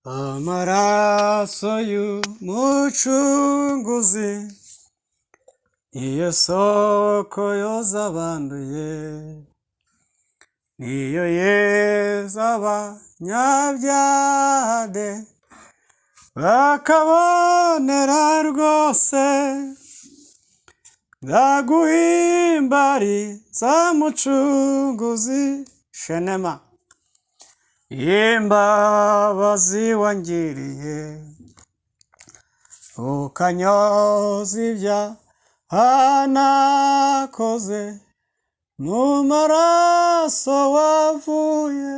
Amaraso y'Umucunguzi niyo soko yoza abanduye, niyo yeza abanyabyaha de bakabonera rwose. Ndaguhimbariza Mucunguzi, shenema imbabazi wangiriye, ukanyoza ibyaha nakoze mu maraso wavuye.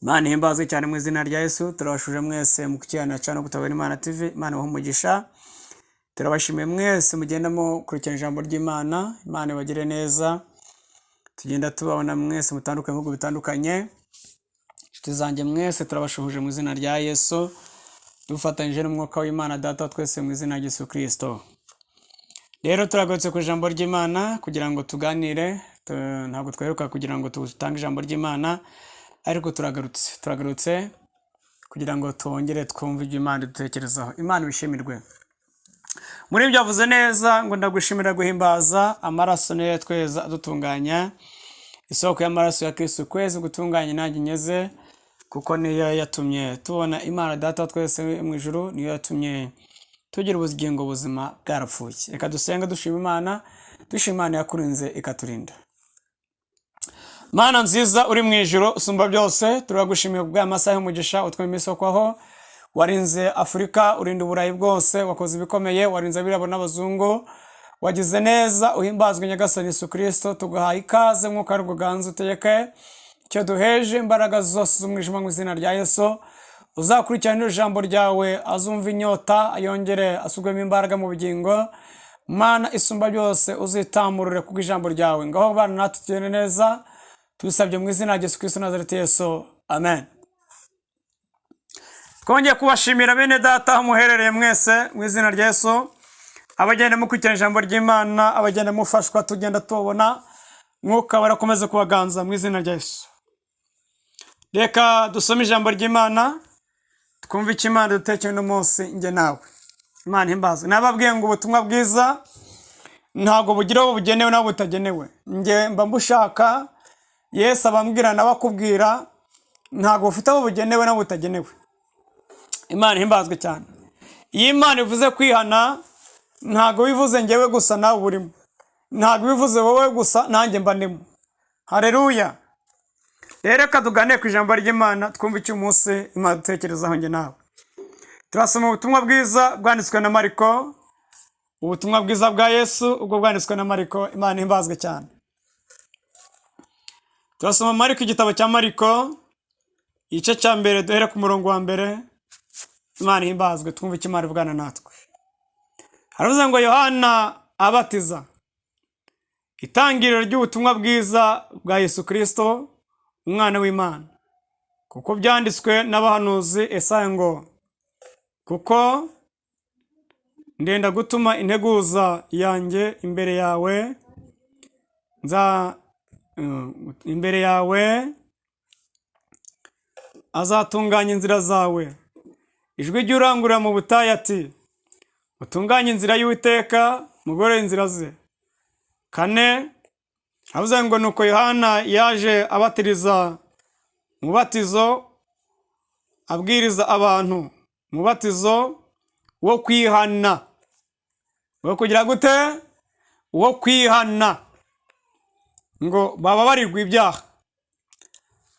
Imana ihimbazwe cyane mu izina rya Yesu. Turabashuje mwese mu kukiganira cyane no gutabara Imana TV. Imana ibahe umugisha. Turabashimiye mwese mugenda mukurikirana ijambo ry'Imana. Imana ibagire neza. Tugenda tubabona mwese mutandukanye mu bihugu bitandukanye. Inshuti zanjye mwese, turabashuhuje mu izina rya Yesu, dufatanyije n'umwuka w'Imana Data wa twese, mu izina rya Yesu Kirisito. Rero turagarutse ku ijambo ry'Imana kugira ngo tuganire. Ntabwo twaheruka kugira ngo tutange ijambo ry'Imana, ariko turagarutse kugira ngo twongere twumve ibyo Imana idutekerezaho. Imana ibishimirwe. Muri ibyo avuze neza ngo ndagushimira guhimbaza, amaraso niyo tweza adutunganya, isoko y'amaraso ya Kristo kwezi gutunganya nanjye nyeze, kuko niyo yatumye tubona Imana Data wa twese mu ijuru, niyo yatumye tugira ubugingo buzima bwarapfuye. Reka dusenge dushima Imana, dushima Imana yakurinze ikaturinda. Mana nziza uri mu ijuru usumba byose, turagushimiye kubw'aya masaha y'umugisha utwo iminsi yo kwaho. Warinze Afurika, urinda Uburayi bwose, wakoze ibikomeye, warinze abirabura n'abazungu, wagize neza. Uhimbazwe Nyagasani Yesu Kirisito. Tuguhaye ikaze, mwuka w'ubuganza utegeke icyo duheje imbaraga zose z'umwijima mu izina rya Yesu. Uzakurikirana ijambo ryawe azumva inyota, yongere asubwemo imbaraga mu bugingo. Mana isumba byose, uzitamurure kubw'ijambo ryawe. Ngaho bana natwe tugende neza. Tubisabye mu izina rya Yesu Kristo Nazareti Yesu, amen. Twongeye kubashimira bene data aho muherereye mwese mu izina rya Yesu, abagenda mukurikirana ijambo ry'Imana, abagenda mufashwa, tugenda tubona mwuka barakomeza kubaganza mu izina rya Yesu. Reka dusome ijambo ry'Imana, twumve icyo Imana dutekeye uno munsi njye nawe. Imana ihimbazwe. Nababwiye ngo ubutumwa bwiza ntabwo bugira abo bugenewe n'abo butagenewe. Njye mba mbushaka, Yesu abambwira nawe akubwira, ntabwo bufite abo bugenewe n'abo butagenewe. Imana ihimbazwe cyane. Iyo Imana ivuze kwihana, ntabwo bivuze ngewe gusa, nawe urimo. Ntabwo bivuze wowe gusa, nanjye mba ndimo. Hareruya! Rero reka tuganire ku ijambo ry'Imana, twumve icyo umunsi Imana dutekerezaho njye nawe. Turasoma ubutumwa bwiza bwanditswe na Mariko, ubutumwa bwiza bwa Yesu ubwo bwanditswe na Mariko. Imana ihimbazwe cyane. Turasoma Mariko, igitabo cya Mariko, igice cya mbere, duhere ku murongo wa mbere. Imana ihimbazwe, twumve icyo Imana ivugana natwe. Haravuze ngo: Yohana abatiza, itangiriro ry'ubutumwa bwiza bwa Yesu Kirisito, umwana w'Imana, kuko byanditswe n'abahanuzi Esaya ngo: kuko ndenda gutuma integuza yanjye imbere yawe, nza imbere yawe, azatunganya inzira zawe. Ijwi ry'urangurura mu butayu ati: mutunganye inzira y'Uwiteka, mugorore inzira ze. Kane, avuze ngo: nuko Yohana yaje abatiriza umubatizo, abwiriza abantu umubatizo wo kwihana, wo kugira gute? Wo kwihana, ngo bababarirwe ibyaha.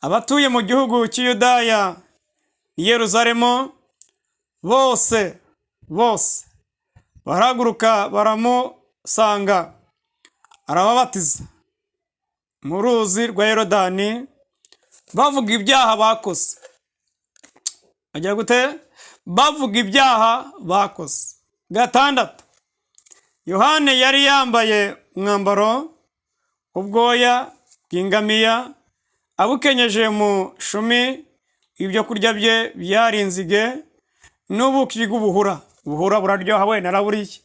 Abatuye mu gihugu cy'Iyudaya i Yeruzalemu bose bose barahaguruka baramusanga, arababatiza mu ruzi rwa Yorodani, bavuga ibyaha bakoze. Bagira gute? Bavuga ibyaha bakoze. Gatandatu, Yohane yari yambaye umwambaro w'ubwoya bw'ingamiya, abukenyeje mu shumi, ibyo kurya bye byari inzige n'ubuki bw'ubuhura. Ubuhura buraryoha we, naraburiye.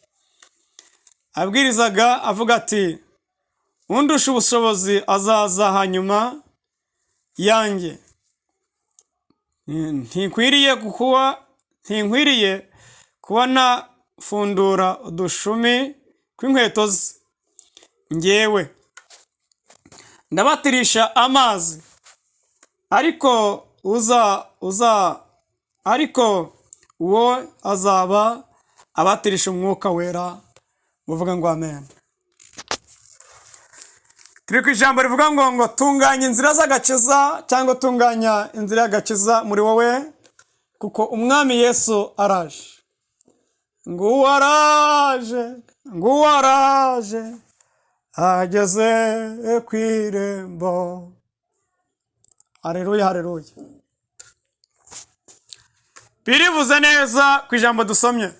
Abwirizaga avuga ati: undusha ubushobozi azaza hanyuma yanjye. Ntinkwiriye kuba nafundura udushumi tw'inkweto ze. Ngewe ndabatirisha amazi, ariko uwo azaba abatirisha Umwuka Wera. Muvuga ngo amen. Turi ku ijambo rivuga ngo tunganya inzira z'agakiza, cyangwa tunganya inzira y'agakiza muri wowe, kuko Umwami Yesu araje. Nguwo araje, nguwo araje, ageze ku irembo. Hareruya, hareruya! Birivuze neza ku ijambo dusomye.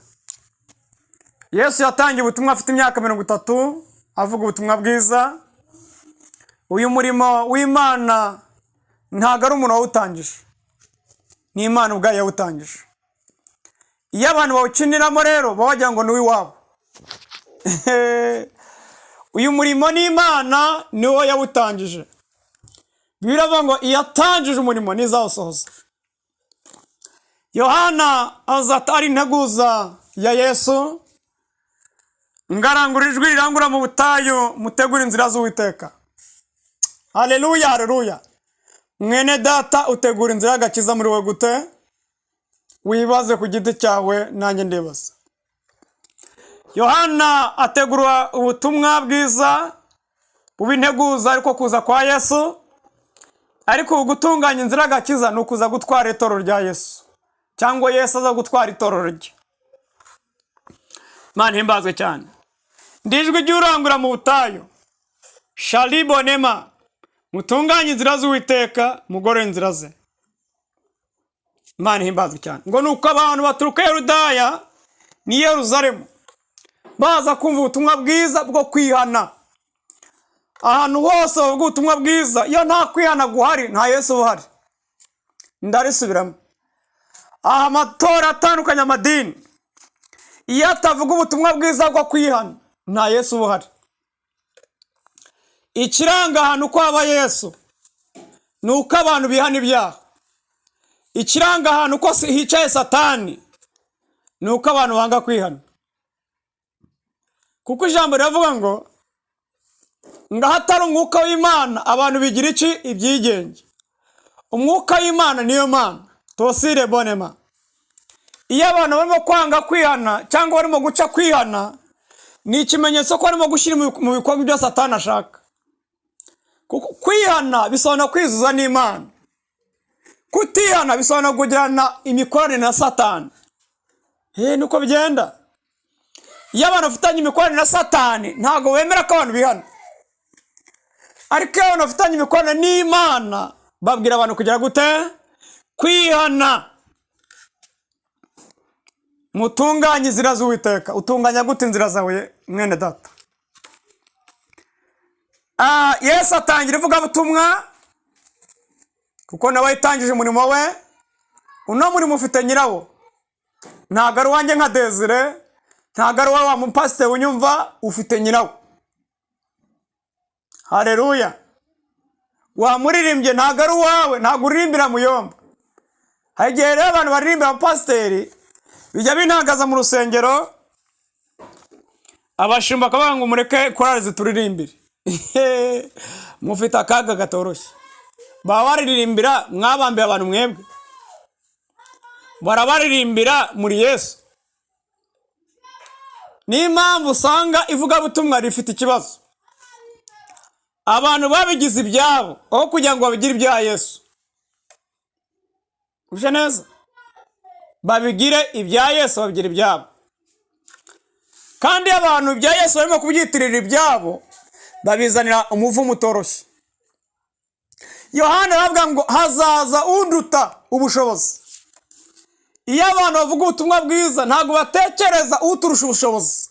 Yesu yatangiye ubutumwa afite imyaka 30, avuga ubutumwa bwiza. Uyu murimo w'Imana ntabwo ari umuntu wawutangije, ni Imana ubwayo yawutangije. Iyo abantu bawukiniramo rero, baba wagira ngo ni uw'iwabo. Uyu murimo ni Imana niwo yawutangije. Biravuga ngo iyatangije umurimo ntizawusohoza. Yohana aza ari integuza ya Yesu, ngarangura ijwi rirangura mu butayu, mutegura inzira z'Uwiteka. Haleluya, haleluya! Mwene data, utegura inzira y'agakiza muri we gute? Wibaze ku giti cyawe, nanjye ndibaza. Yohana ategura ubutumwa bwiza buba integuza ariko kuza kwa Yesu. Ariko ubu gutunganya inzira y'agakiza ni ukuza gutwara itorero rya Yesu, cyangwa Yesu aza gutwara itorero rye. Imana ihimbazwe cyane. Ndijwi ry'urangura mu butayu, sharibonema, mutunganye inzira z'Uwiteka, mugorore inzira ze. Imana ihimbazwe cyane. Ngo ni uko abantu baturuka Yudaya n'i Yeruzalemu baza kumva ubutumwa bwiza bwo kwihana. Ahantu hose bavuga ubutumwa bwiza, iyo nta kwihana guhari, nta Yesu uhari. Ndarisubiramo: aha amatora atandukanye, amadini, iyo atavuga ubutumwa bwiza bwo kwihana, nta Yesu uba uhari. Ikiranga ahantu ko haba Yesu ni uko abantu bihana ibyaha. Ikiranga ahantu ko hicaye Satani ni uko abantu banga kwihana, kuko ijambo riravuga ngo ahatari umwuka w'Imana abantu bigira iki? Ibyigenge. Umwuka w'Imana niyo Mana tosire bonema. Iyo abantu barimo kwanga kwihana cyangwa barimo guca kwihana, ni ikimenyetso ko barimo gushyira mu bikorwa ibyo Satani ashaka, kuko kwihana bisobanura kwizuza n'Imana, kutihana bisobanura kugirana imikoranire na Satani. Niko bigenda. Iyo abantu bafitanye imikoranire na Satani, ntabwo bemera ko abantu bihana, ariko iyo abantu bafitanye imikoranire n'Imana, babwira abantu kugira gute? Kwihana. Mutunganye inzira z'Uwiteka. Utunganya gute inzira zawe, mwene data? Yesu atangira ivugabutumwa, kuko nawe yatangije umurimo we. Uno murimo ufite nyirawo, ntabwo ari uwanjye nka Desire, ntabwo ari uwawe wa mupasiteri unyumva, ufite nyirawo. Hareruya! Wamuririmbye, ntabwo ari uwawe, ntabwo uririmbira Muyomba. Hari igihe rero abantu baririmbira abapasiteri, bijya bintangaza mu rusengero, abashumba bakavuga ngo mureke korali zituririmbire. Mufite akaga katoroshye. Baba baririmbira, mwabambiye abantu mwebwe, barabaririmbira muri Yesu. Niyo mpamvu usanga ivugabutumwa rifite ikibazo. Abantu babigize ibyabo aho kugira ngo babigire ibya Yesu. Uje neza, babigire ibya Yesu, babigira ibyabo. Kandi iyo abantu ibya Yesu barimo kubyitirira ibyabo, babizanira umuvumo utoroshye. Yohana aravuga ngo hazaza unduta ubushobozi. Iyo abantu bavuga ubutumwa bwiza, ntabwo batekereza uturusha ubushobozi.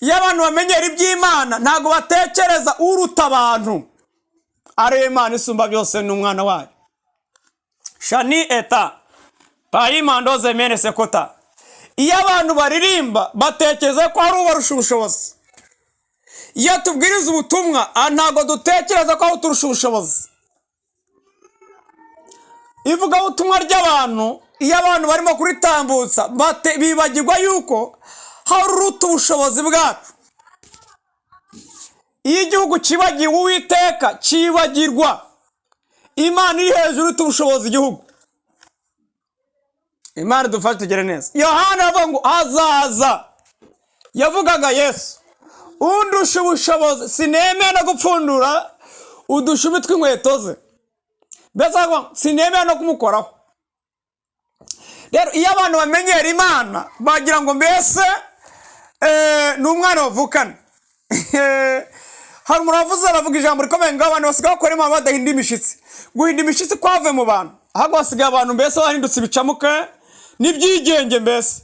Iyo abantu bamenyera iby'Imana, ntabwo batekereza uruta abantu, ariyo Imana isumba byose n'umwana wayo. Shani eta payimandoze mene sekota. Iyo abantu baririmba, batekereza ko hari ubarusha ubushobozi. Iyo tubwiriza ubutumwa, ntabwo dutekereza ko aho turusha ubushobozi. Ivugabutumwa ry'abantu, iyo abantu barimo kuritambutsa, bibagirwa yuko hari uruta ubushobozi bwacu. Iyo igihugu cyibagiwe Uwiteka, cyibagirwa Imana iri hejuru iruta ubushobozi igihugu. Imana idufashe tugere neza. Yohana aravuga ngo hazaza, yavugaga Yesu, undusha ubushobozi, sinemeye no gupfundura udushumi tw'inkweto ze. Mbese aravuga ngo sinemeye no kumukoraho. Rero iyo abantu bamenyera Imana, bagira ngo mbese ni umwana bavukana. Hari umuntu wavuze, aravuga ijambo rikomeye, ngo abantu basigaye bakora Imana badahinda imishitsi. Guhinda imishitsi kwavuye mu bantu, ahubwo hasigaye abantu mbese bahindutse ibicamuke n'ibyigenge, mbese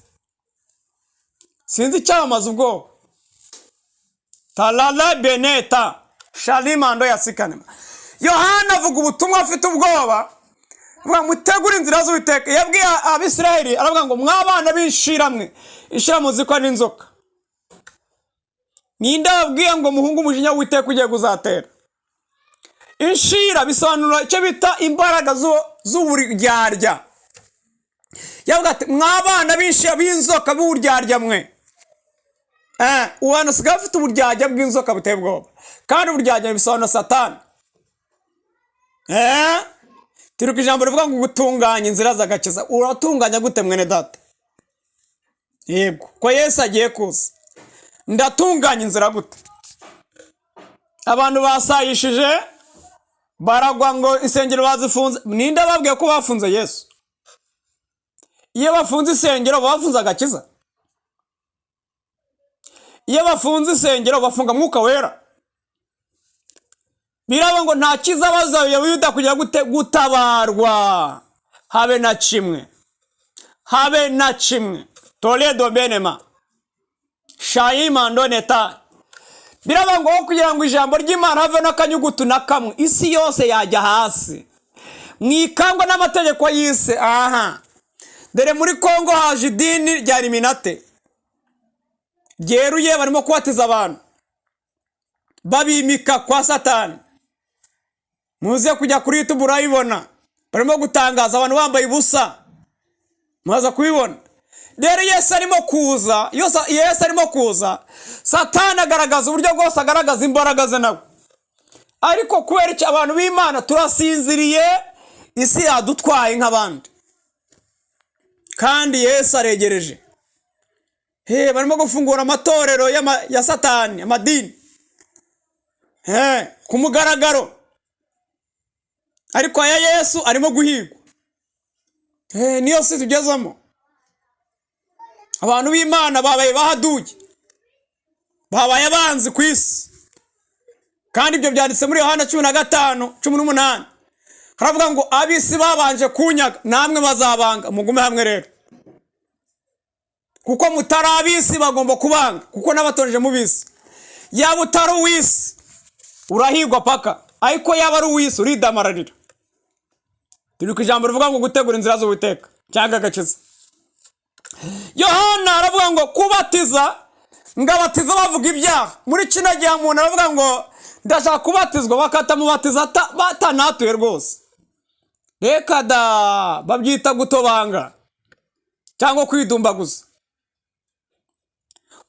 sinzi icyamamaza ubwoba. Tarara beneta sharimando yasikanema. Yohana avuga ubutumwa afite ubwoba, avuga: "Mutegure inzira z'Uwiteka." Yabwiye Abisirayeli, aravuga ngo: "Mwabana b'inshiramwe." Inshira muzi ko ari inzoka. Ninde wabwiye ngo muhunge umujinya w'Uwiteka ugiye kuzatera? Inshira bisobanura icyo bita imbaraga z'uburyarya. Yavuga ati: "Mwabana b'inshira, b'inzoka, b'uburyarya mwe." Ubantu asigaye afite uburyarya bw'inzoka buteye ubwoba, kandi uburyarya bisobanura Satani. Turi ku ijambo rivuga ngo gutunganya inzira z'agakiza. Uratunganya gute, mwene data? Yego, ko Yesu agiye kuza, ndatunganya inzira gute? Abantu basayishije baragwa ngo insengero bazifunze. Ninde babwiye ko bafunze Yesu? Iyo bafunze insengero, baba bafunze agakiza. Iyo bafunze insengero, bafunga Mwuka Wera. Biraba ngo nta kiza bazaye Yuda kugira gute? Gutabarwa, habe na kimwe, habe na kimwe. Toledo benema shayimando neta. Biraba ngo kugira ngo ijambo ry'Imana have n'akanyugutu na kamwe, isi yose yajya hasi. Mwikangwa n'amategeko y'isi. Aha dore muri Kongo haje idini rya Illuminati ryeruye, barimo kubatiza abantu babimika kwa Satani. Muze kujya kuri YouTube urayibona, barimo gutangaza abantu bambaye ubusa, muza kubibona. Rero Yesu arimo kuza, Yesu arimo kuza, Satani agaragaza uburyo bwose agaragaza imbaraga ze nawe. Ariko kubera icyo abantu b'Imana turasinziriye, isi yadutwaye nk'abandi, kandi Yesu aregereje. He, barimo gufungura amatorero ya Satani, amadini, he, ku mugaragaro, ariko aya Yesu arimo guhigwa. He, niyo si tugezemo. Abantu b'Imana babaye bahaduye, babaye abanzi ku isi. Kandi ibyo byanditse muri Yohana 15:18, haravuga ngo: "Ab'isi babanje kunyaga, namwe bazabanga." Mugume hamwe rero, kuko mutari ab'isi bagomba kubanga, kuko n'abatoreje mu b'isi. Yaba utari uw'isi urahigwa paka, ariko yaba ari uw'isi uridamararira. Turi ku ijambo rivuga ngo gutegura inzira z'Uwiteka cyangwa agakiza. Yohana aravuga ngo kubatiza, ngo abatiza bavuga ibyaha. Muri kino gihe umuntu aravuga ngo ndashaka kubatizwa, bakatamubatiza batanatuye rwose. Reka da, babyita gutobanga cyangwa kwidumbaguza.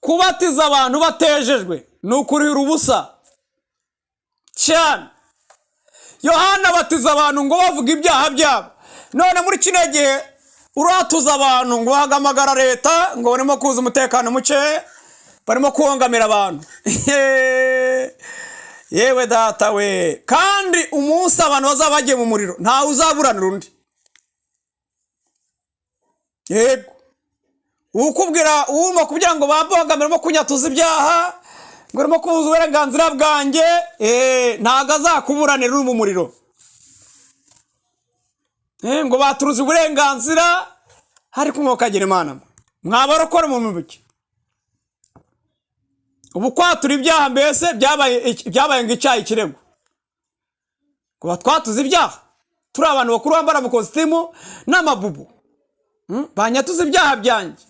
Kubatiza abantu batejejwe ni ukurihira ubusa cyane. Yohana abatiza abantu ngo bavuga ibyaha byabo. None muri kino gihe uratuza abantu ngo bahamagara leta, ngo barimo kuza umutekano muke, barimo kubangamira abantu. Yewe data we! Kandi umunsi abantu bazaba bagiye mu muriro, ntawe uzaburanira undi. Yego, ukubwira uwumva kugira ngo bambangamire kunyatuza ibyaha, ngo urimo kubuza uburenganzira bwanjye, ntabwo azakuburanira uri mu muriro. Ngo baturuze uburenganzira, ariko mwokagira Imana mwabarokora mu mubiki. Ubu kwatura ibyaha mbese byabaye ngo icyaha ikirego, kuba twatuze ibyaha turi abantu bakuru bambara amakositimu n'amabubu. Banyatuze ibyaha byanjye.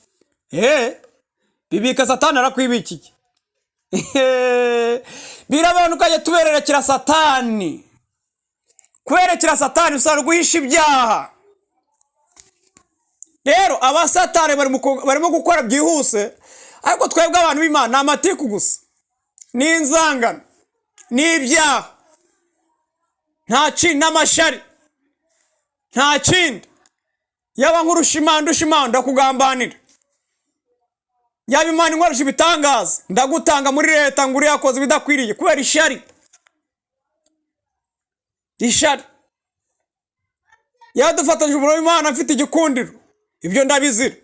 Bibika Satani arakwibikiye. Birabantu ukajya tubererekera Satani. Kwerekera Satani bisobanura guhisha ibyaha. Rero abasatani barimo gukora byihuse, ariko twebwe abantu b'Imana ni amatiku gusa, ni inzangano, ni ibyaha, nta kindi, n'amashyari, nta kindi. Yaba nkurusha Imana, ndusha Imana, ndakugambanira. Yaba Imana inkoresha ibitangaza, ndagutanga muri leta ngo uriya yakoze ibidakwiriye, kubera ishyari, ishyari. Yadufatanyije umurimo w'Imana, mfite igikundiro, ibyo ndabizira.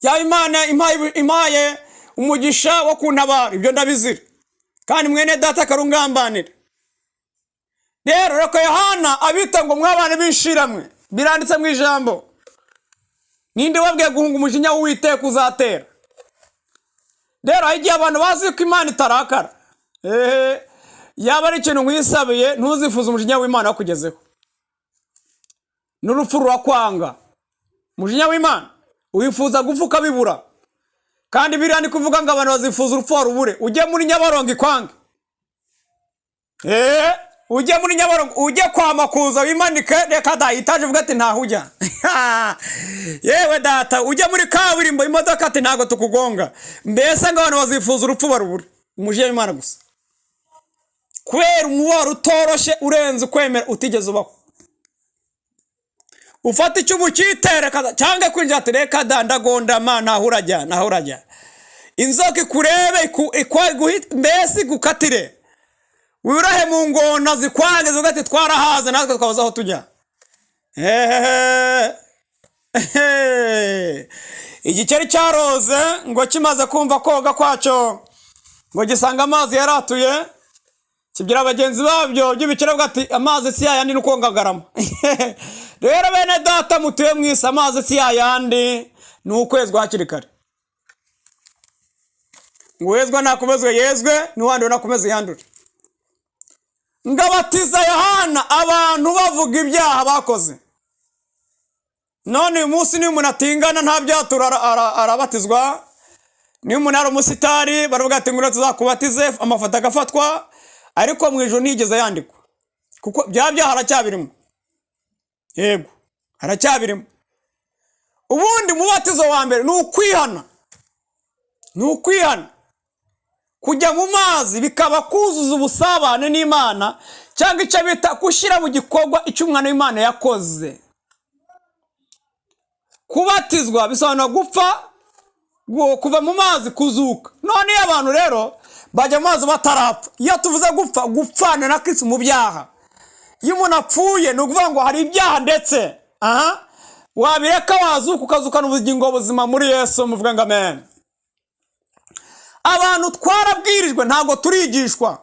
Yaba Imana impaye umugisha wo kuntabara, ibyo ndabizira, kandi mwene data akarungambanira. Rero reka Yohana abita ngo mwabana b'inshiramwe. Biranditse mu ijambo: ninde wabwiye guhunga umujinya w'Uwiteka uzatera? Rero hari igihe abantu bazi ko Imana itarakara. Ehe, yaba ari ikintu nkwisabiye, ntuzifuze umujinya w'Imana wakugezeho. N'urupfu rurakwanga. Umujinya w'Imana wifuza gupfa ukabibura, kandi biriya ni kuvuga ngo abantu bazifuza urupfu warubure. Ujye muri Nyabarongo ikwange, eee, ujye muri Nyabarongo, ujye kwa Makuza wimanike, reka da, itaje uvuga ati ntaho ujya. Yewe data, ujye muri kaburimbo, imodoka ati ntabwo tukugonga. Mbese ngo abantu bazifuza urupfu barubure, umujinya w'Imana gusa, kubera umubabaro utoroshye urenze ukwemera utigeze ubaho. Ufata icyuma ukitere cyangwa kwinjira ati reka da, ndagondama, ntaho urajya, ntaho urajya. Inzoka ikurebe, mbese igukatire, wirahe mu ngona zikwange, zivuga ati twarahaze, natwe twabuze aho tujya. Hehehe. Igikeri cyaroze ngo kimaze kumva koga kwacyo, ngo gisanga amazi yaratuye, kibwira bagenzi babyo by'ibikeri ati amazi si yayandi, ni ukongagarama. Rero bene data mutuye mu isi, amazi si yayandi, ni ukwezwa hakiri kare. Ngo uwezwa nakomezwe yezwe, n'uwandura nakomeze yandure. Ngabatiza Yohana abantu bavuga ibyaha bakoze. None uyu munsi niyo umuntu atingana nta byatura arabatizwa. Niyo umuntu ari umusitari, baravuga ati ngwino tuzakubatize, amafoto agafatwa, ariko mu ijoro ntiyigeze yandikwa, kuko bya byaha aracyabirimo. Yego, aracyabirimo. Ubundi umubatizo wa mbere ni ukwihana, ni ukwihana. Kujya mu mazi bikaba kuzuza ubusabane n'Imana, cyangwa icyo bita gushyira mu gikorwa icyo umwana w'Imana yakoze. Kubatizwa bisobanura gupfa, kuva mu mazi, kuzuka. None iyo abantu rero bajya mu mazi batarapfa, iyo tuvuze gupfa, gupfana na Kristo mu byaha. Iyo umuntu apfuye, ni ukuvuga ngo hari ibyaha, ndetse aha wabireka, wazuka, ukazukana ubugingo buzima muri Yesu. Muvuga ngo amen. Abantu twarabwirijwe, ntabwo turigishwa.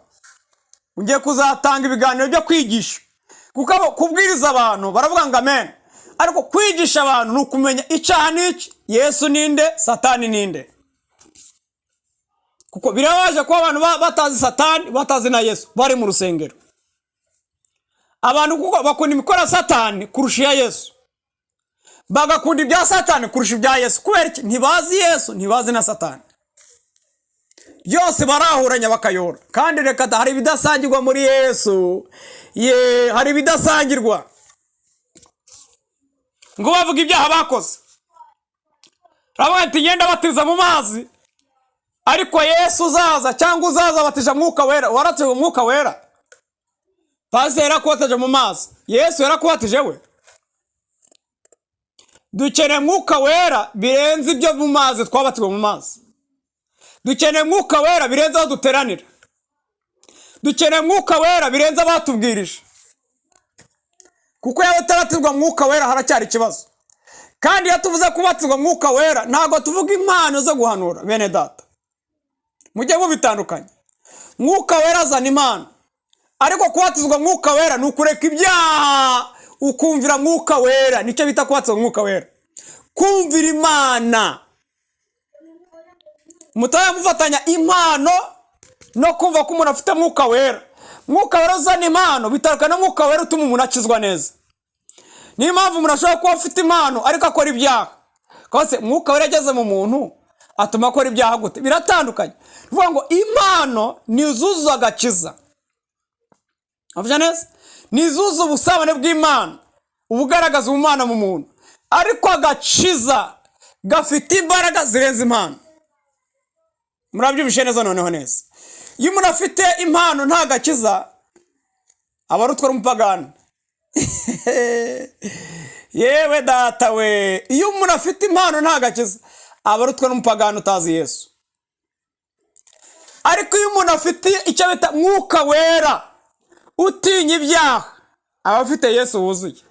Ugiye kuzatanga ibiganiro byo kwigisha, kuko kubwiriza abantu baravuga ngo amen, ariko kwigisha abantu ni ukumenya icyaha n'iki, Yesu ninde, Satani ninde, kuko birabaje kuba abantu batazi Satani, batazi na Yesu, bari mu rusengero. Abantu kuko bakunda imikoro ya Satani kurusha iya Yesu, bagakunda ibya Satani kurusha ibya Yesu. Kubera iki? Ntibazi Yesu, ntibazi na Satani, byose barahuranya bakayora. Kandi reka da, hari ibidasangirwa muri Yesu. Ye, hari ibidasangirwa. Ngo bavuga ibyaha bakoze, baravuga ati ngenda batiza mu mazi, ariko Yesu uzaza cyangwa uzaza abatije Mwuka Wera. Waratije Umwuka Wera? Pasiteri yarakubatije mu mazi, Yesu yarakubatije we? Dukeneye Mwuka Wera birenze ibyo mu mazi twabatijwe mu mazi. Dukeneye Mwuka Wera birenze aho duteranira. Dukeneye Mwuka Wera birenze abatubwirije, kuko yaba utabatizwa Mwuka Wera haracyari ikibazo. Kandi iyo tuvuze kubatizwa Mwuka Wera, ntabwo tuvuga impano zo guhanura. Bene data, mujye mubitandukanye. Mwuka Wera azana impano, ariko kubatizwa Mwuka Wera ni ukureka ibyaha ukumvira Mwuka Wera. Nicyo bita kubatizwa Mwuka Wera, kumvira Imana. Mutaba mufatanya impano no kumva ko umuntu afite Mwuka Wera. Mwuka Wera uzana impano bitandukanye na Mwuka Wera utuma umuntu akizwa neza. Niyo mpamvu umuntu ashobora kuba afite impano ariko akora ibyaha. Kose Mwuka Wera ageze mu muntu atuma akora ibyaha gute? Biratandukanye. Ni ukuvuga ngo impano ni izuzuza agakiza. Avuga neza, nizuza ubusabane bw'Imana, ubugaragaza ubumana mu muntu, ariko agakiza gafite imbaraga zirenze impano. Murabyumvishe neza? Noneho neza, iyo umuntu afite impano nta gakiza, aba arutwa n'umupagani. Yewe data we, iyo umuntu afite impano nta gakiza, aba arutwa n'umupagani utazi Yesu. Ariko iyo umuntu afite icyo bita Mwuka Wera, utinya ibyaha, aba afite Yesu wuzuye.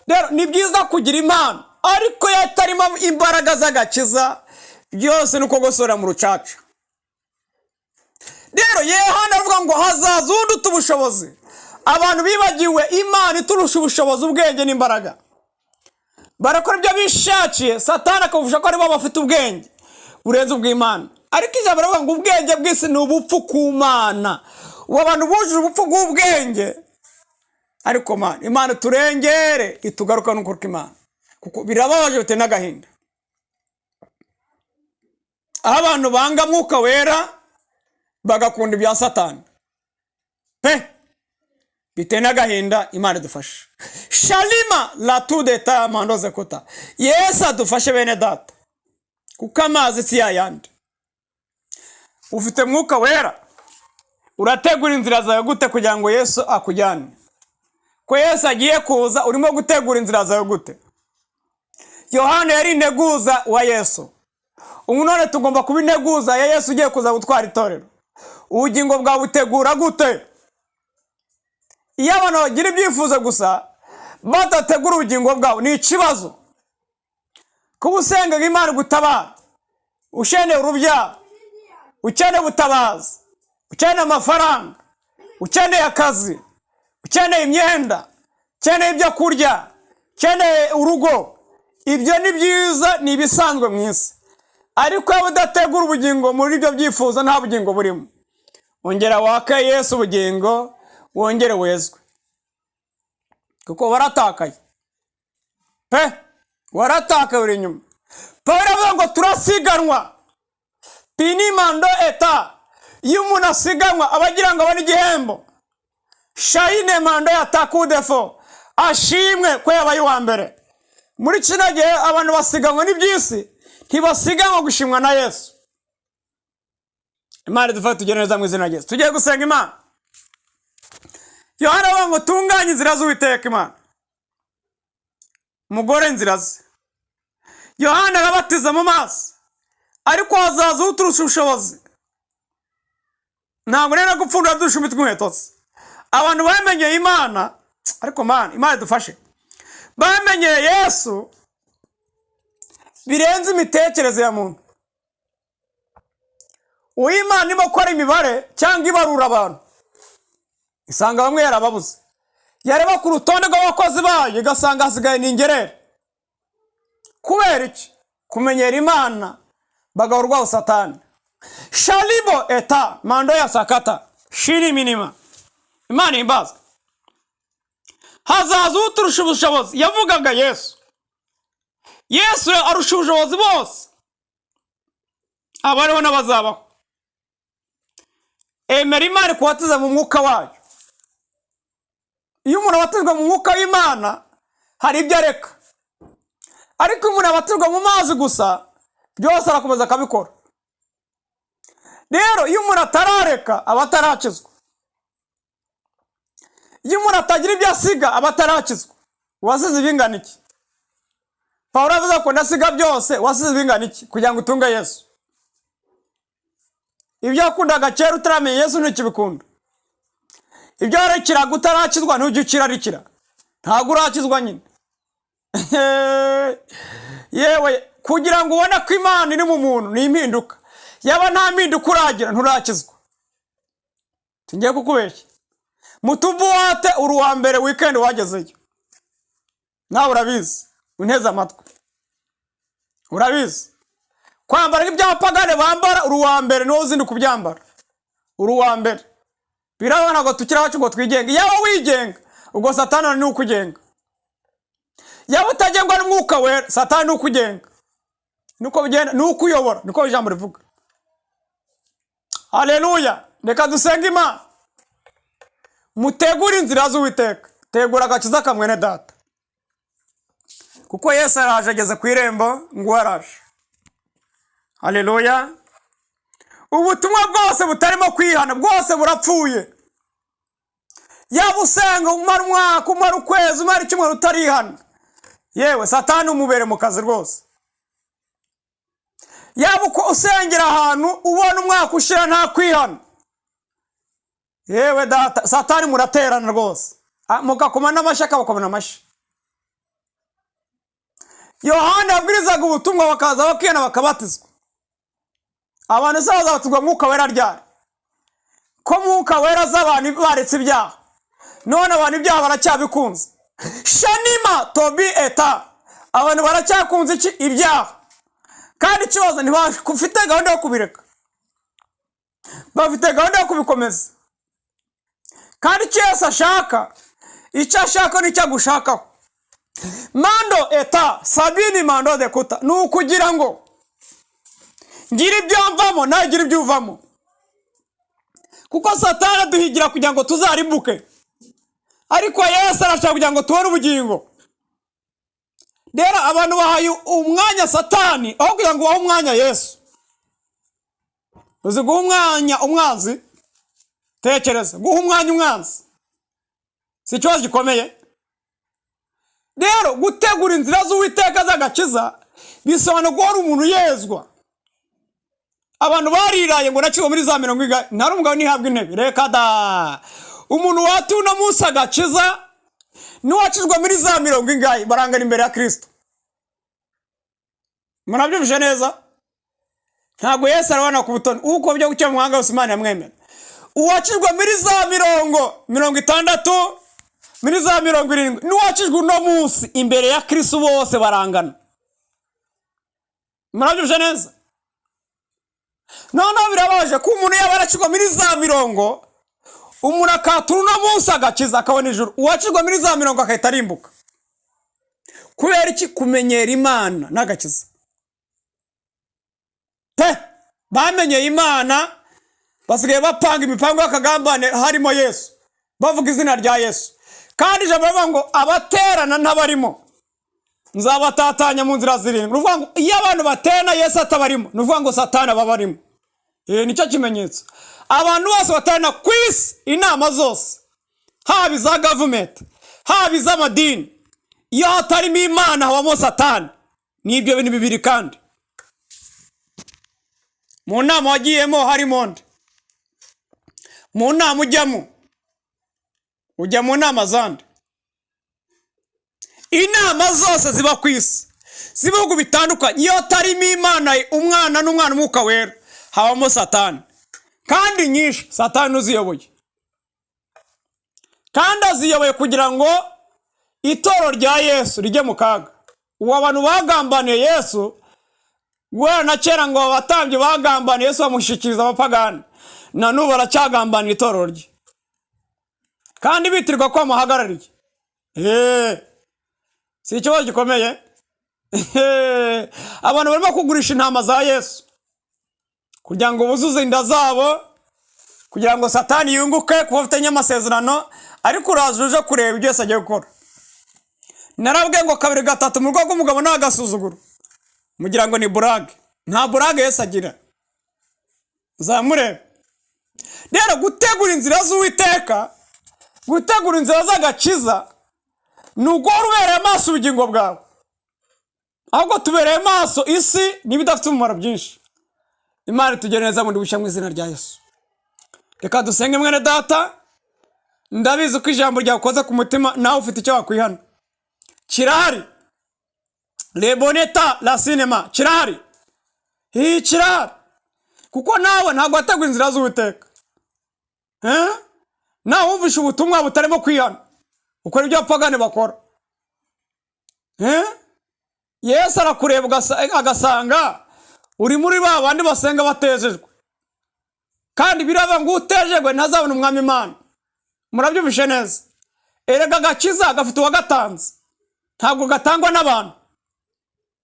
Rero ni byiza kugira impano, ariko iyo atarimo imbaraga z'agakiza, byose ni uko gosora mu rucaca. Rero Yohana aravuga ngo hazaza undi uta ubushobozi. Abantu bibagiwe Imana iturusha ubushobozi, ubwenge n'imbaraga, barakora ibyo bishakiye. Satani akabufasha ko aribo bafite ubwenge burenze ubw'Imana, ariko ijambo rivuga ngo ubwenge bw'isi ni ubupfu ku Mana. Ubu abantu bujuje ubupfu bw'ubwenge, ariko Mana, Imana turengere, itugaruka n'ukuri Imana, kuko birababaje, bitewe n'agahinda, aho abantu banga Mwuka Wera bagakunda ibya Satani pe, bitewe n'agahinda. Imana idufashe. Sharima latudeta mandoze kuta. Yesu adufashe, bene data, kuko amazi si yayandi. Ufite Mwuka Wera? Urategura inzira zawe gute kugira ngo Yesu akujyane? Ko Yesu agiye kuza, urimo gutegura inzira zawe gute? Yohana yari integuza wa Yesu. Ubu none tugomba kuba integuza ya Yesu ugiye kuza gutwara itorero. Ubugingo bwawe butegura gute? Iyo abantu bagira ibyifuzo gusa badategura ubugingo bwabo, ni ikibazo. Kuba usenga ngo Imana gutabara, ukeneye urubyaro, ukeneye ubutabazi, ukeneye amafaranga, ukeneye akazi, ukeneye imyenda, ukeneye ibyo kurya, ukeneye urugo, ibyo ni byiza, ni ibisanzwe mu isi. Ariko yaba udategura ubugingo muri ibyo byifuzo, nta bugingo burimo. Ongera wake Yesu ubugingo, wongere wezwe, kuko waratakaye pe, waratakaye, uri inyuma. Paul aravuga ngo turasiganwa pinimando eta. Iyo umuntu asiganwa, aba agira ngo abone igihembo. Shayine mando ya takudefo, ashimwe ko yabaye uwa mbere. Muri kino gihe abantu basiganwa n'iby'isi, ntibasiganwa gushimwa na Yesu. Imana idufate, tugende neza mu izina rya Yesu. Tugiye gusenga Imana. Yohana avuga ngo tunganye inzira z'Uwiteka Imana, umugore inzira ze. Yohana arabatiza mu mazi, ariko hazaza uturusha ubushobozi, ntabwo rero gupfundura dushumi tw'inkweto ze. Abantu bamenyeye Imana, ariko Mana, Imana idufashe, bamenyeye Yesu birenze imitekerereze ya muntu. Uw'Imana irimo gukora imibare cyangwa ibarura abantu, isanga bamwe yarababuze. Yareba ku rutonde rw'abakozi bayo, igasanga hasigaye ni ingerere. Kubera iki? Kumenyera Imana bagahora urwaho Satani. Sharibo eta mando ya sakata shiri minima. Imana imbazwa. Hazaza uturusha ubushobozi, yavugaga Yesu. Yesu arusha ubushobozi bose, abariho n'abazabaho. Emera Imana ikubatiza mu mwuka wayo. Iyo umuntu abatizwa mu mwuka w'Imana, hari ibyo areka, ariko iyo umuntu abatizwa mu mazi gusa, byose arakomeza akabikora. Rero iyo umuntu atarareka, aba atarakizwa. Iyo umuntu atagira ibyo asiga, aba atarakizwa. Wasize ibingana iki? Pawulo avuze ko ndasiga byose. Wasize ibingana iki kugira ngo utunge Yesu? Ibyo wakundaga kera utaramenya Yesu, ntukibikunda. Ibyo warekeraga utarakizwa, ntujye ukirarikira, ntabwo urakizwa nyine. Yewe, kugira ngo ubone ko Imana iri mu muntu ni impinduka. Yaba nta mpinduka uragira, nturakizwa. Tugiye kukubeshya mu tubuwate, uri uwa mbere weekend wagezeyo. Nawe urabizi, unteze amatwi, urabizi. Kwambara nk'iby'abapagane bambara, uri uwa mbere, niwowe uzindi kubyambara, uri uwa mbere. Biraba ntabwo tukiri abacu ngo twigenge. Yaba wigenga, ubwo Satani ni ukugenga. Yaba utagengwa n'Umwuka Wera, Satani ni ukugenga. Niko bigenda, ni ukuyobora, niko ijambo rivuga. Haleluya! Reka dusenge Imana. Mutegure inzira z'Uwiteka. Tegura agakiza ka mwene data, kuko Yesu araje, ageze ku irembo ngo araje. Haleluya! Ubutumwa bwose butarimo kwihana bwose burapfuye. Yaba usenga umara umwaka, umara ukwezi, umara icyumweru utarihana, yewe, Satani umubere mu kazi rwose. Yaba uko usengera ahantu ubona umwaka ushira nta kwihana, yewe data, Satani muraterana rwose, mugakoma n'amashyi, akabakoma n'amashyi. Yohana yabwirizaga ubutumwa, bakaza bakihana, bakabatizwa. Abantu se bazabatizwa Mwuka Wera ryari, ko Mwuka Wera aza abantu baretse ibyaha? None abantu ibyaha baracyabikunze. Shanima tobi eta, abantu baracyakunze iki? Ibyaha. Kandi ikibazo, ntibafite gahunda yo kubireka, bafite gahunda yo kubikomeza. Kandi icyo Yesu ashaka, icyo ashaka nicyo agushakaho, mando eta sabini mando de kuta, ni ukugira ngo ngire ibyo mvamo, nawe ugire ibyo uvamo, kuko Satani aduhigira kugira ngo tuzarimbuke, ariko Yesu arashaka kugira ngo tubone ubugingo. Rero abantu bahaye umwanya Satani aho kugira ngo bahe umwanya Yesu. Uzi guha umwanya umwanzi? Tekereza guha umwanya umwanzi, si ikibazo gikomeye? Rero gutegura inzira z'Uwiteka z'agakiza bisobanura guhora umuntu yezwa. Abantu bariraye ngo nakizwa muri za mirongo ingahe, ntari umugabo ntihabwa intebe. Reka da! Umuntu watuye uno munsi agakiza n'uwakizwa muri za mirongo ingahe barangana imbere ya Kirisito. Murabyumvise neza? Ntabwo Yesu arabona ku butoni uko byo gucya mu muhanga wose Imana yamwemera. Uwakijwe muri za 60, muri za 70, n'uwakijwe uno munsi, imbere ya Kirisito bose barangana. Murabyumvise neza? Noneho birabaje ko umuntu yaba yarakijwe muri za mirongo, umuntu akatura uno munsi agakiza, akabona ijuru, uwakijwe muri za mirongo agahita arimbuka. Kubera iki? Kumenyera Imana n'agakiza pe. Bamenyeye Imana, basigaye bapanga imipango y'akagambane harimo Yesu, bavuga izina rya Yesu. Kandi ijambo rivuga ngo abaterana ntabarimo nzabatatanya mu nzira zirindwi. Ni ukuvuga ngo iyo abantu baterana Yesu atabarimo, ni ukuvuga ngo Satani aba abarimo. Nicyo kimenyetso. Abantu bose baterana ku isi, inama zose, haba iza gavumenti, haba iz'amadini, iyo hatarimo Imana habamo Satani. Ni ibyo bintu bibiri. Kandi mu nama wagiyemo harimo nde? Mu nama ujyamo, ujya mu nama zande? Inama zose ziba ku isi z'ibihugu bitandukanye, iyo hatarimo Imana, Umwana n'Umwana, Umwuka Wera, habamo Satani. Kandi nyinshi Satani uziyoboye, kandi aziyoboye kugira ngo itorero rya Yesu rijye mu kaga. Ubu abantu bagambaniye Yesu guhera na kera, ngo abatambyi bagambaniye Yesu bamushyikiriza abapagani, na n'ubu baracyagambanira itorero rye, kandi bitirirwa ko bamuhagarariye. Si ikibazo gikomeye? Abantu barimo kugurisha intama za Yesu kugira ngo buzuze inda zabo, kugira ngo Satani yunguke kuba afitanye amasezerano. Ariko uraza uje kureba ibyo Yesu agiye gukora. Narabwiye ngo kabiri gatatu mu rwego rw'umugabo ni agasuzuguro, mugira ngo ni burage. Nta burage Yesu agira, zamureba. Rero gutegura inzira z'Uwiteka, gutegura inzira z'agakiza, ni uguhora ubereye amaso ubugingo bwawe. Ahubwo tubereye maso isi n'ibidafite umumaro byinshi. Imana itugire neza bundi bushya mu izina rya Yesu. Reka dusenge. Mwene data, ndabizi ko ijambo ryakoze ku mutima, nawe ufite icyo wakwihana. Kirahari, leboneta la sinema, kirahari, iyi kirahari, kuko nawe ntabwo wateguye inzira z'Uwiteka. Eh? Nawe wumvishe ubutumwa butarimo kwihana, ukora ibyo abapagani bakora. Eh? Yesu arakureba agasanga uri muri ba bandi basenga batejejwe, kandi birava ngo utejejwe ntazabona Umwami Imana. Murabyumvishe neza? Erega agakiza gafite uwagatanze, ntabwo gatangwa n'abantu.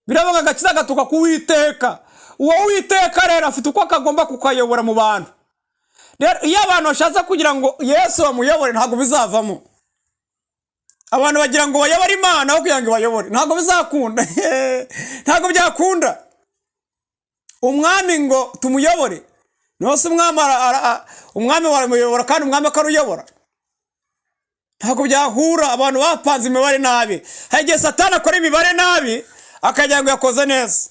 Biravuga agakiza gaturuka ku Witeka. Uwo Witeka rero afite uko kagomba kukayobora mu bantu. Rero iyo abantu bashatse kugira ngo Yesu bamuyobore, ntabwo bizavamo. Abantu bagira ngo bayobore Imana aho kugira ngo ibayobore, ntabwo bizakunda, ntabwo byakunda. Umwami ngo tumuyobore, niho umwami umwami baramuyobora kandi umwami akaruyobora, ntabwo byahura. Abantu bapanze imibare nabi. Hari igihe Satani akora imibare nabi akagira ngo yakoze neza.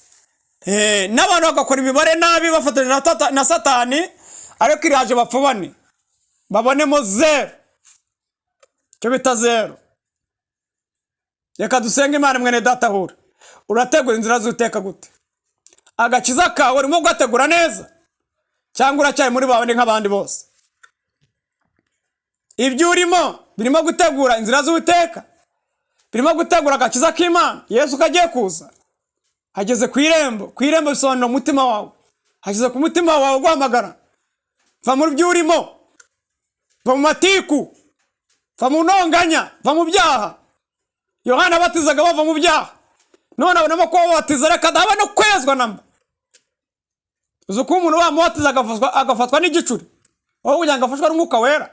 N'abantu bagakora imibare nabi bafatanyije na Satani, ariko iraje bapfubane babonemo zeru, icyo bita zeru. Reka dusenge Imana. Mwene data ahura, urategura inzira z'Uwiteka gute? Agakiza kawe urimo kugategura neza cyangwa uracyari muri bawe nk'abandi bose? Ibyo urimo birimo gutegura inzira z'Uwiteka, birimo gutegura agakiza k'Imana? Yesu kagiye kuza, hageze ku irembo. Ku irembo bisobanura umutima wawe. Hageze ku mutima wawe guhamagara. Va mu byo urimo, va mu matiku, va mu ntonganya, va mu byaha. Yohana abatizaga bava mu byaha, none abonamo ko babatiza, reka dahaba no kwezwa namba. Uzi uko umuntu bamubatiza agafatwa n'igicuri aho kugira ngo afashwe n'Umwuka Wera?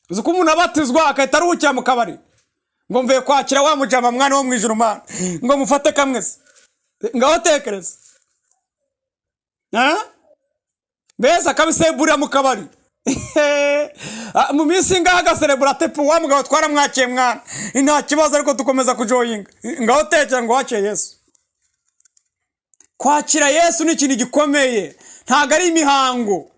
Uzi ko umuntu abatizwa agahita aruhukira mu kabari, ngo mvuye kwakira wa mujama mwana wo mu ijuru, mana, ngo mufate kamwe se? Ngaho tekereza. Mbese akabiseburira mu kabari mu minsi ngaho, agaserebura tepu wa mugabo twaramwakiye mwana, nta kibazo, ariko dukomeza kujoyinga. Ngaho tekera ngo wakiye Yesu. Kwakira Yesu ni ikintu gikomeye, ntabwo ari imihango.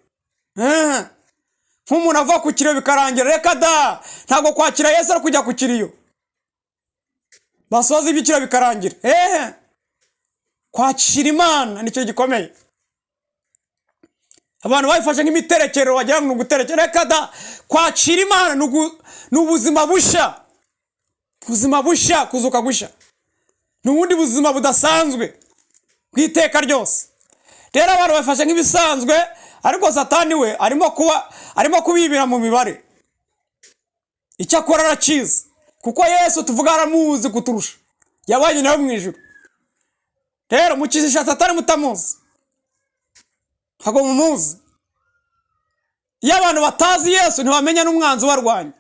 Nk'umuntu ava ku kiriyo bikarangira, reka da. Ntabwo kwakira Yesu ari kujya ku kiriyo basoza iby'ikiriyo bikarangira. Ehe, kwakira Imana nicyo gikomeye. Abantu babifashe nk'imiterekero, wagira ngo ni uguterekera. Reka da. Kwakira Imana ni ubuzima bushya, ubuzima bushya, kuzuka gushya, ni ubundi buzima budasanzwe bw'iteka ryose. Rero abantu babifashe nk'ibisanzwe, ariko Satani we arimo kubibira mu mibare. Icyo akora arakizi, kuko Yesu tuvuga aramuzi kuturusha, yabanye nawe mu ijuru. Rero mukizisha Satani mutamuzi, ntabwo mumuzi. Iyo abantu batazi Yesu, ntibamenya n'umwanzi ubarwanya.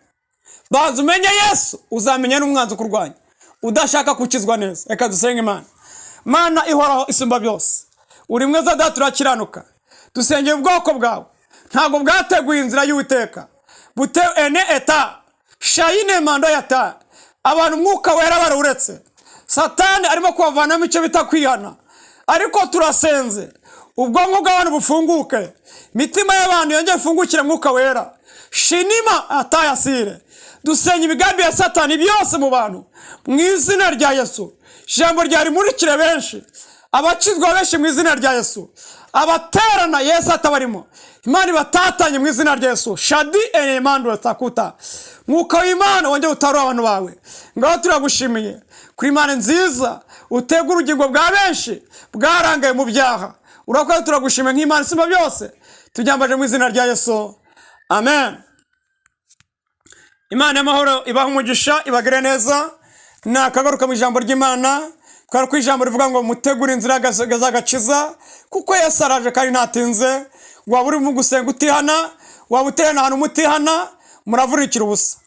Banza umenye Yesu, uzamenya n'umwanzi ukurwanya udashaka gukizwa neza. Reka dusenge Imana. Mana ihoraho isumba byose, uri mwiza Data, urakiranuka. Dusengeye ubwoko bwawe, ntabwo bwateguye inzira y'Uwiteka. Bute ene eta shayine mando yata. Abantu Umwuka Wera barawuretse, Satani arimo kubavanamo icyo bita kwihana. Ariko turasenze, ubwonko bw'abantu bufunguke, imitima y'abantu yongere ifungukire Mwuka Wera. Shinima atayasire. Dusenya imigambi ya Satani byose mu bantu mu izina rya Yesu. Ijambo ryarimurikire benshi, abakizwa benshi mu izina rya Yesu. Abaterana Yesu atabarimo, Imana ibatatanye mu izina rya Yesu. Shadi enemando takuta. Mwuka w'Imana wongere utarure abantu bawe. Ngaho turagushimiye kuri Imana nziza, utegura ubugingo bwa benshi bwarangaye mu byaha. Urakoze, turagushimiye nk'Imana isumba byose. Tubyambaje mu izina rya Yesu, amen. Imana y'amahoro ibaha umugisha, ibagire neza. Ni akagaruka mu ijambo ry'Imana, kubera ko ijambo rivuga ngo mutegure inzira z'agakiza, kuko Yesu araje kandi ntatinze. Waba urimo gusenga utihana, waba uterana ahantu mutihana, muravurikira ubusa.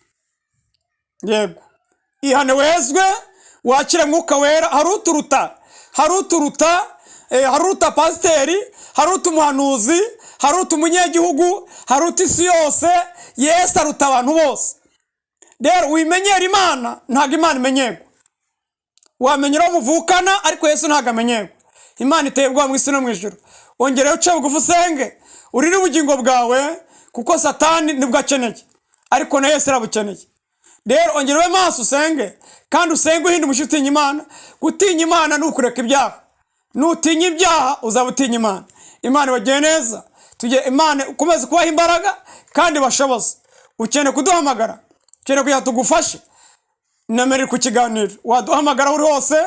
Yego, ihane wezwe, wakire Mwuka Wera. Hari uturuta, hari uturuta, hari uruta pasiteri, hari uruta umuhanuzi, hari uruta umunyagihugu, hari uruta isi yose. Yesu aruta abantu bose. Rero wimenyera Imana, ntabwo Imana imenyerwa. Wamenyera uwo muvukana, ariko Yesu ntabwo amenyerwa. Imana iteye ubwoba mu isi no mu ijuru. Wongereho uce bugufi, usenge, urire ubugingo bwawe, kuko Satani nibwo akeneye, ariko na Yesu arabukeneye. Rero ongera ube maso, usenge, kandi usenge uhinde umushyi, utinya Imana. Gutinya Imana ni ukureka ibyaha. Nutinya ibyaha, uzaba utinya Imana. Imana ibagire neza. Tujye Imana ukomeze kubaha imbaraga kandi bashoboze. Ukeneye kuduhamagara, ukeneye kugira tugufashe, nomero iri ku kiganiro. Waduhamagara aho uri hose,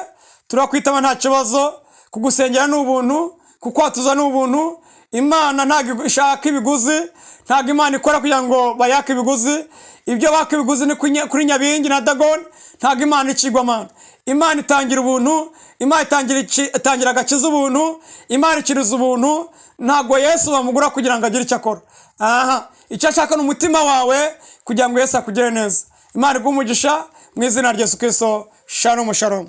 turakwitaba nta kibazo. Kugusengera ni ubuntu, kukwatuza ni ubuntu. Imana ntabwo ishaka ibiguzi, ntabwo Imana ikora kugira ngo bayake ibiguzi. Ibyo baka ibiguzi ni kuri Nyabingi na Dagoni. Ntabwo Imana ikigwamana. Imana itangira ubuntu, Imana itangira agakiza ubuntu, Imana ikiriza ubuntu. Ntabwo Yesu bamugura kugira ngo agire icyo akora. Aha icyo ashaka ni umutima wawe kugira ngo Yesu akugire neza. Imana iguhe umugisha mu izina rya Yesu Kirisito. Shalom, shalom.